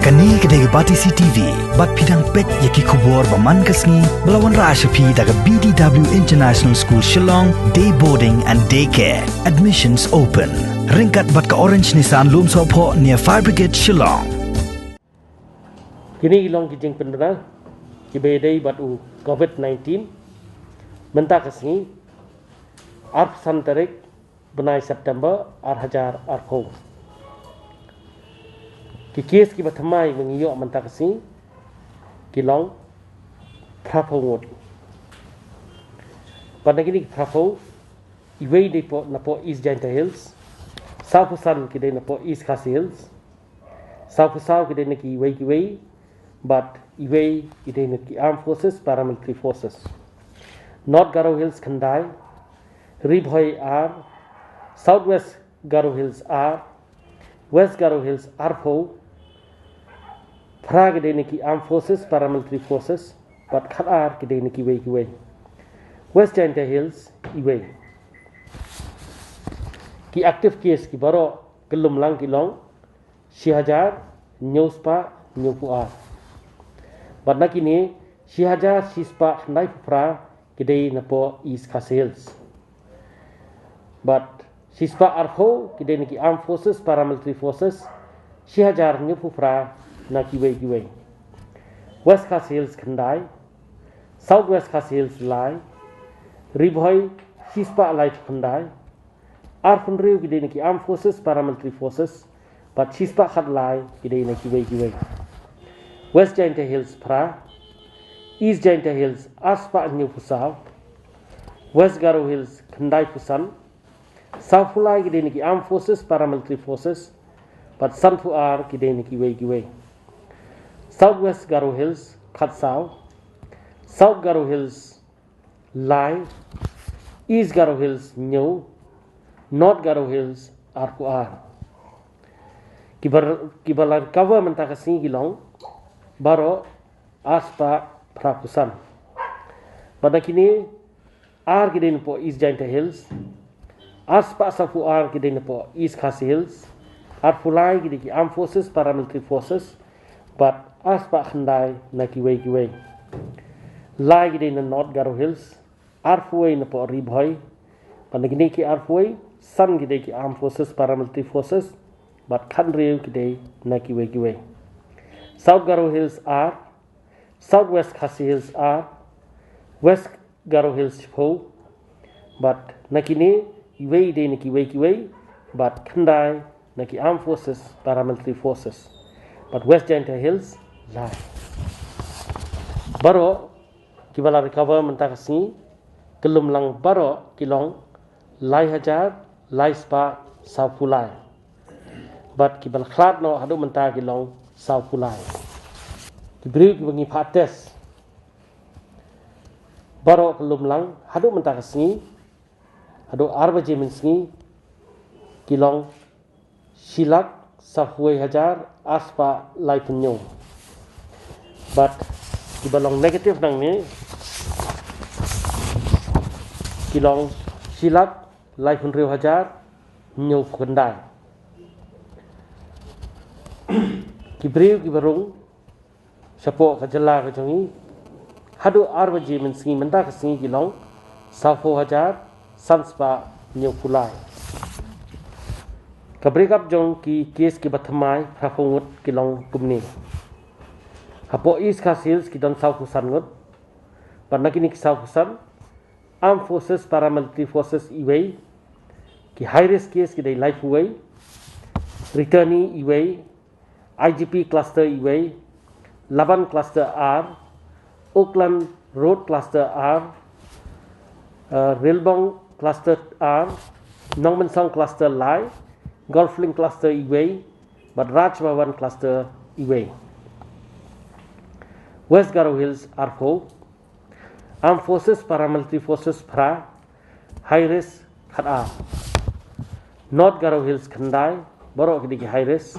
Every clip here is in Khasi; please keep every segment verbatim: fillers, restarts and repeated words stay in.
Kane ka dei ka Batesi T V, bad phi dang peit ïa ki khubor ba man ka sngi, ba la wanrah sha phi da ka B D W International School Shillong, Day Boarding and Day Care. Admissions open. Ryngkat bad ka Orange Nissan Lumsohphoh near Fire Brigade Shillong. Kine ki long ki jingpynbna kiba ïadei bad u COVID nineteen. Mynta ka sngi, arphew san tarik bnai September, ar hajar arphew. Ki case kiba thymmai ba ngi ïoh mynta ka sngi ki long phraphew ngut. Bad na kine ki phraphew, iwei dei napoh East Jaintia Hills, sawphew san ki dei napoh East Khasi Hills, sawphew saw ki dei na kiwei kiwei, bad iwei i dei na ki Armed Forces, Paramilitary Forces. North Garo Hills khyndai, Ri Bhoi ar, South West Garo Hills ar, West Garo Hills arphew, phra ki dei na ki Armed Forces, Paramilitary Forces, bad khatar ki dei na kiwei kiwei. West Jaintia Hills iwei. Ki active case ki baroh kyllum lang ki long shi hajar hynñiew spah hynñiewphew ar. Bad na kine, shi hajar shi spah khyndaiphew phra ki dei napoh East Khasi Hills. Bad shi spah arphew ki dei na ki Armed Forces, Paramilitary Forces, shi hajar hynñiewphew phra na kiwei kiwei. West Khasi Hills khyndai, South West Khasi Hills lai, Ri Bhoi shi spah laiphew khyndai, arphew hynriew ki dei na ki Armed Forces, Paramilitary Forces, bad shi spah khatlai ki dei na kiwei kiwei. West Jaintia Hills phra, East Jaintia Hills ar spah hynñiewphew saw, West Garo Hills khyndaiphew san, sawphew lai ki dei na ki Armed Forces, Paramilitary Forces, bad sanphew ar ki dei na kiwei kiwei. South West Garo Hills khatsaw, South Garo Hills lai, East Garo Hills hynñiew, North Garo Hills arphew ar. Kiba, kiba la recover mynta ka sngi ki long baroh ar spah phraphew san. Bad na kine, ar ki dei napoh East Jaintia Hills, ar spah sawphew ar ki dei napoh East Khasi Hills, arphew lai ki dei ki Armed Forces, Paramilitary Forces, bad ar spah khyndai na kiwei kiwei. Lai ki dei na North Garo Hills, arphew wei napoh Ri Bhoi, bad na kine ki arphew wei, san ki dei ki Armed Forces, Paramilitary Forces, bad khathynriew ki dei na kiwei kiwei. South Garo Hills ar, South West Khasi Hills ar, West Garo Hills shiphew, bad na kine iwei i dei na kiwei kiwei, bad khyndai na ki Armed Forces, Paramilitary Forces, bad West Jaintia Hills lai. Baroh kiba la recover mynta ka sngi kyllum lang baroh ki long lai hajar lai spah sawphew lai. Bad kiba la khlad noh haduh mynta ki long sawphew lai. Ki briew kiba ngi phah test baroh kyllum lang haduh mynta ka sngi, haduh ar baje mynsngi, ki long shi lak sawphew wei hajar ar spah laiphew hynñiew. Bad kiba long negative nangne ki long shi lak laiphew hynriew hajar hynñiewphew khyndai. Ki briew kiba rung shapoh ka jylla ka jong ngi haduh ar baje mynsngi mynta ka sngi ki long sawphew hajar san spah hynñiewphew lai. Ka break up jong ki case kiba thymmai phraphew ngut ki long kumne. Hapoh East Khasi Hills ki don sawphew san ngut. Bad na kine ki sawphew san, Armed Forces, Paramilitary Forces iwei, ki high risk case ki dei laiphew wei, returnee iwei, I G P cluster iwei, Laban cluster ar, Oakland Road cluster ar, uh, Rilbong cluster ar, Nongmensong cluster lai, Golf Link cluster iwei, bad Raj Bhavan cluster iwei. West Garo Hills arphew, Armed Forces, Paramilitary Forces phra, high risk khatar. North Garo Hills khyndai, baroh ki dei ki high risk.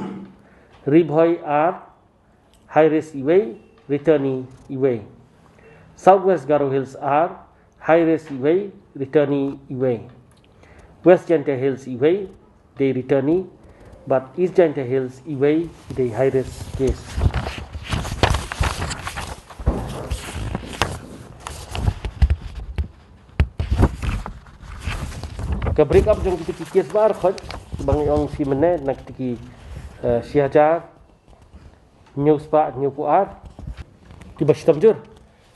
Ri Bhoi ar, high risk iwei, returnee iwei. South West Garo Hills ar, high risk iwei, returnee iwei. West Jaintia Hills iwei, dei returnee. Bad East Jaintia Hills iwei i dei high risk case. Ka break up jong kita ki case ba ar khot ba ngi ong shi mynne na kita ki, eh, shi hajar hynñiew spah hynñiew phew ar. Kiba shitom jur.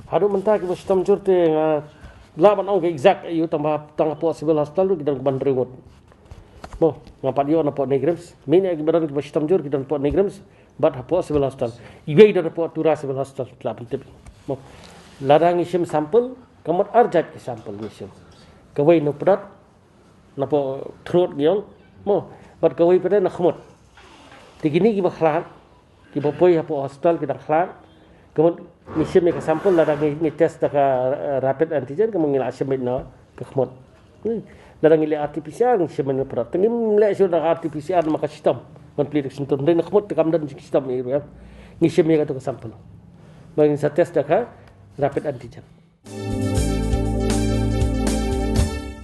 Haduh mynta kiba shitom jur te nga lah ban ong ka exact ïa u tang ba tang hapoh Civil Hospital ruh ki don kumba hynriew ngut. Mo, nga pat ïoh na poh NEIGRIHMS. Mynne kiba don kiba shitom jur ki don poh NEIGRIHMS bad hapoh Civil Hospital. Iwei don hapoh Tura Civil Hospital, te lah ban tip. Mo, lada ngi shim sample, ka mut ar jait ki sample ngi shim. Kawei na pdot, na poh throat ngi ong. Mo, bad kawei pat na khmut. Te kine kiba khlad, kiba poi hapoh hospital ki dang khlad. Ka mut ngi shim ïa ka sample, lada ngi, ngi test da ka, eh, rapid antigen, ka mut ngi la shim beit na ka khmut. Hmm. Lada ngi leh RT-PCR ngi shim na pdot. Te ngim leh shuh da ka RT-PCR namar ka shitom ban plie da ka symptom. Dei na khmut te kam don jingshitom ïa u, ïa. Ngi shim ïa katu ka sample. Ba ngin sa test da ka rapid antigen.